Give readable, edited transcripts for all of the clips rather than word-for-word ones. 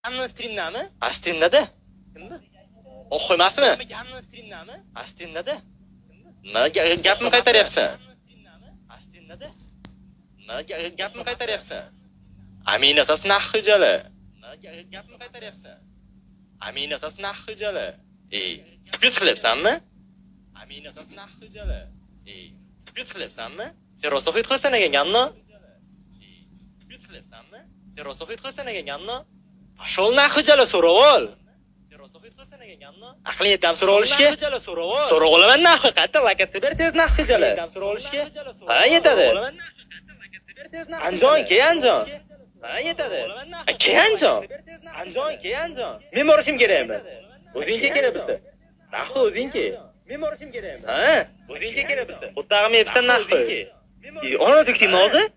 Hamma streamdami? A streamda-da. Kimmi? Oq qo'ymasmi? Hamma streamdami? A streamda-da. Nima gapni qaytaryapsan? A streamda-da. Nima gapni qaytaryapsan? Amina qiz nahhi jala. Nima gapni qaytaryapsan? Amina qiz nahhi jala. Ey, tupit qilyapsanmi? Amina qiz nahhi jala. Ey, tupit qilyapsanmi? Sen rosa xuyt qilyapsan ekan, gamni? Ey, tupit qilyapsanmi? Sen rosa xuyt qilyapsan ekan, gamni? Пошёл нахуй jala so'rab ol. Sen rosa xuyt qilyapsan ekan, gamni? Aqling yetami so'rab olishga? So'rab olaman nahhi, qayerda lokatsiya ber tez nahhi jala. Ha, yetadi. Andijon, ke Andijon. Ha, yetadi. Ke Andijon. Andijon, ke Andijon. Men borishim kerakmi? O'zingga kerak bo'lsa. Nahhi o'zingki. Men borishim kerakmi? Ha, o'zingga kerak bo'lsa. Qo'ttag'imni yebsan nahhi. Ona to'kdingmi hozir?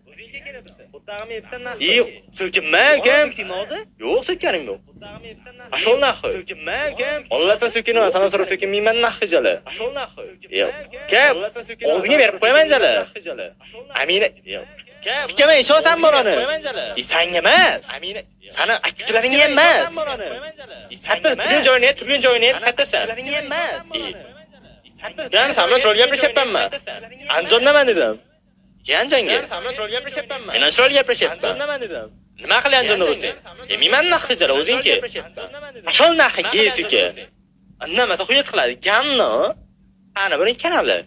Yo'q, so'kinma ukam. Yo'q, so'kkanim yo'q. Ashol nahhi. So'kinma ukam. Ollatsan so'kinaman, sandan so'rab so'kinmayman nahhi jala. Ashol nahhi. Yo'q. Ukam, og'zingga berib qo'yaman jala. Amina, yo'q. Ukam, ishonasan bolani. Sanga emas. Sani akularingga emas. Hatto turgan joyini ayt, turgan joyini ayt, qayerdasan? Emas. Ukam, sen bilan chiroyli gaplashyapmanmi? Andijondaman dedim. Ke Andijonga. Sen bilan chiroyli gaplashyapmanmi? Men chiroyli gaplashyapman. Andijondaman dedim. Nima qilay Andijonda bo'lsang? Yemayman nahhi jala o'zingki. Ashol nahhi gesuka. Indamasa xuyat qiladi. Gamni. Ana buning kanali.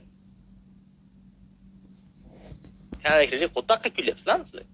Kanalga kirib qo'toqqa kulyapsizlarmi sizlar?